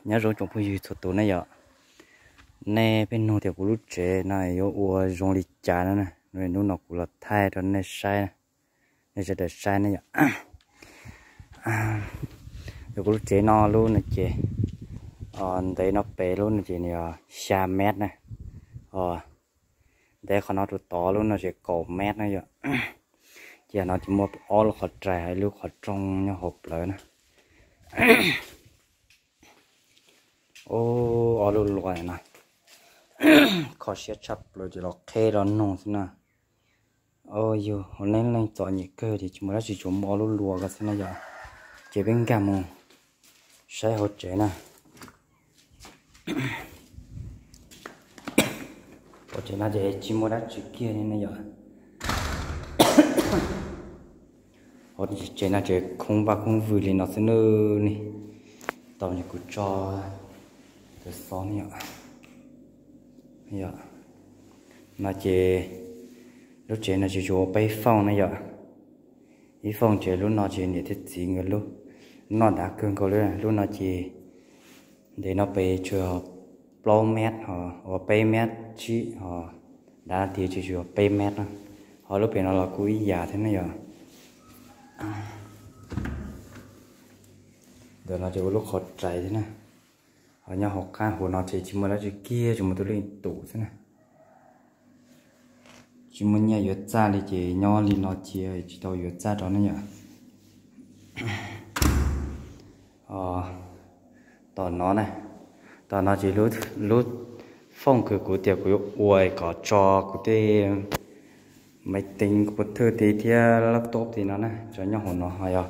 Nyob zoo tsoom phooj ywg txhua tus ne yom. Nej pheej nug tias kuv lub tsev no yuav ua zoo li cas no na, hnub no kuv los thaij rau nej saib, nej sawv daws saib ne yom. Yog kuv lub tsev no lub no ces ntev no pem lub no ces nws yog xya mev na. Ntev qhov no rau tod lub no ces kaum mev na yom. Ces no ces muaj ob lub qhov rais hab ib lub qhov rooj nyob hauv plawv na. Ob lub luas no kho siab tshaj plaws ces los qheb los nug xwb na. Yog hauv leej leej txom nyem kawg ces tsis muaj dab tsi, tsuas muaj ob lub luas ko xwb na yom. Ces peb nkag mus saib hauv tsev na. Hauv tsev no ces tsis muaj dab tsi kiag li ne yom. Hauv tsev no ces khoob vaj khoob vwg li no xwb nawb ne. Tau kuv tso xov no ces lub tsev no ces tsuas ua peb foob na yom. Ib foob ces lub no ces niam thiab txiv nkawd lub, lub no dav kawg nkaus li. Lub no ces ntev no pem tsuas plaub mev ho ua peb mev tsib ho dav tias tsuas ua peb mev na. Ho lub pem no los kuj ib yam thiab ne yom. Ntawm no ces ua lub qhov rais thiab na. Ho nyob hauv qab hauv no ces tsis muaj dab tsi kiag, tsuas muaj tus lwj tus xwb na. Tsis muaj nyiaj yuav txaj li ces nyob li no cia tsis tau yuav txaj rau ne yom. Tom no na, tom no ces lub foob kws kuv tias kuv yuav ua kom tso kuv tej maiv teev, kuv pov thawj tej thiab laptop tej no na, tso nyob hauv no ho yog.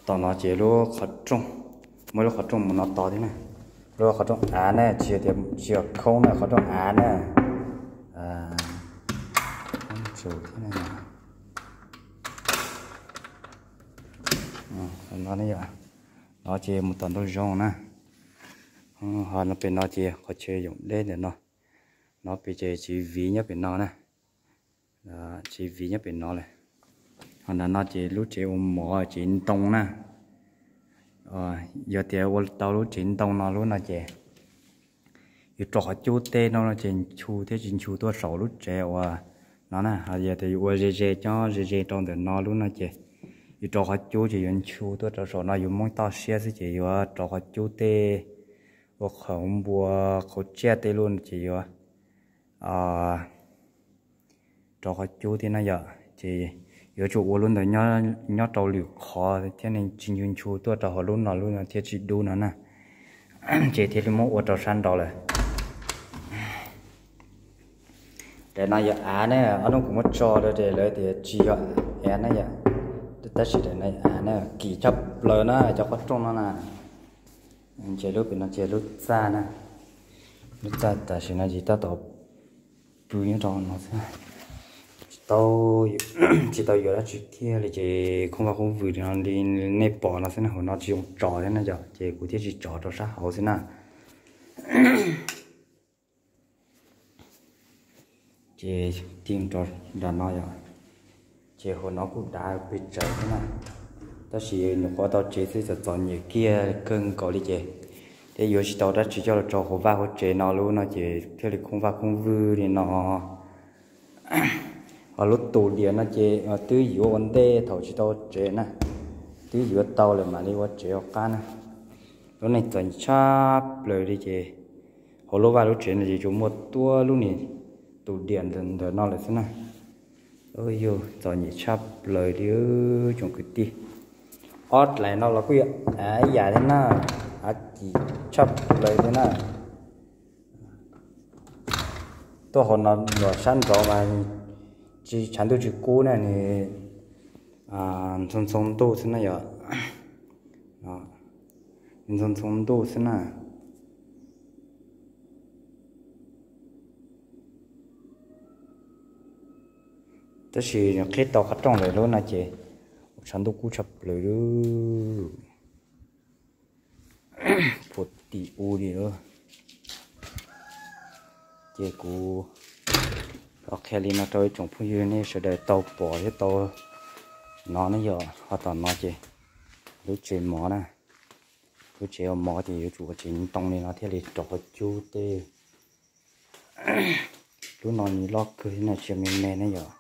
Tom no ces lub qhov rooj, muaj lub qhov rooj mus no tod thiab na. Lub qhov rooj av na, tsis yog tias tsis yog khoob na, qhov rooj av na. No ces mus tom ntug zoov na. Ho no pem no ces qhov chaw yoom deb ntawm no. No pem ces tsev viv nyob pem no na. Tsev viv nyob pem no lawm. Ho ntawm no ces lub tsev ua mov tsev ntoo na. Yog tias ua tau lub tsev ntoo no lub no ces yus rau qhov cub tej no no ces nchu thiab tsis nchu tuaj saum lub tsev uas no na. Ho yog tias yus ua ze ze cov ze ze rau ntawm no lub no ces yus rau qhov cub ces yuav nchu tuaj rau saum no, yus Hmoob toj siab xwb ces yuav rau qhov cub tej ua qhauv npua, qhauv tsiaj tej lub ces yuav rau qhov cub thiab na yom. Ces yuav tsum ua lub ntawd nyob rau lwm qhov thiab ne, tsis nchu nchu tuaj rau hauv lub no lub no thiaj tsis dub no na. Ces thiaj li muab ua rau sab nraud lawm. Daim no yog av na, ob hnub kuv muab tso rau ces lawv tias tsis yog av na yom. Tab sis daim no av na, kim tshaj plaws na cov qhov rooj no na. Ces lub pem no ces lub txaj na, lub txaj tam sim no ces tab tom pw nyob rau no xwb. Tsis tau yuav dab tsi kiag li ces khoob vaj khoob vwm no li nej pom no xwb na, hauv no tsis zoo tso thiab na yom, ces kuv thiaj tsis tso rau sab hauv xwb na. Ces tig rau nram no yom, ces hauv no kuj dav pes tsawg thiab na, tab sis nyuam qhuav tau tsev xwb txom txom nyem kiag kawg nkaus li ces thiaj yuav tsis tau dab tsi coj los rau hauv vaj hauv tsev no lub no ces thiaj li khoob vaj khoob vwg li no. Ho lub tus diam no ces twb yuav ua ntej thaum tsis tau tsev na, twb yuav tau lawm mam li ua tsev ua qab na. Lub neej txom nyem tshaj plaws li ces hauv lub vaj lub tsev no ces tsuas muaj tuab lub niag tus diam ntawm no lawm xwb na. Yog txom nyem tshaj plaws li tsoom kwv tij. Ob dlaim no los kuj yog av ib yam thiab na, av kim tshaj plaws thiab na. Tuaj hauv no los sab nraud mas tsis tshav ntuj tsis kub na, nws ntxhoo ntxhoo ntuj xwb na yom. Ntxhoo ntxhoo ntuj xwb na. Tab sis qhib tau qhov rooj lawm lub no ces tshav ntuj kub tshaj plaws li. Phuam tim u li lawm. Ces kuv los qhia li no rau ib tsoom phooj ywg nej sawv daws tau pom thiab tau no ne yom. Ho tom no ces Lub tsev mov na, lub tsev ua mov ces yuav tsum ua tsev ntoo li no thiaj li rov qab cub tej. Lub no nws loj kawg thiab no, tsis yog me me ne yom.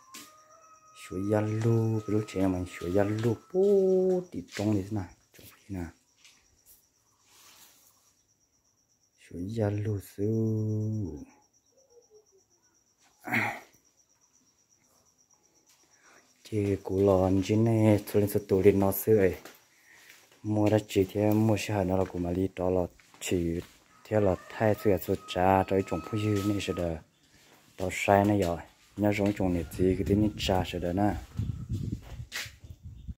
Suav yaj lug, peb lub tsev no mas suav yaj lug puag tim roob li xwb na, tsoom phooj ywg na. Suav yaj lug xwb. Ces kuv los ntsib nej txhua leej txhua tus li no xwb. Muaj dab tsi thiab muaj sij hawm no los kuv mam li rov los tshwm thiab los thaij txhua yam txhua tsav rau ib tsoom phooj ywg nej sawv daws tau saib ne yom. Nyob zoo ib tsoom niam txiv kwv tij neej tsa sawv daws na.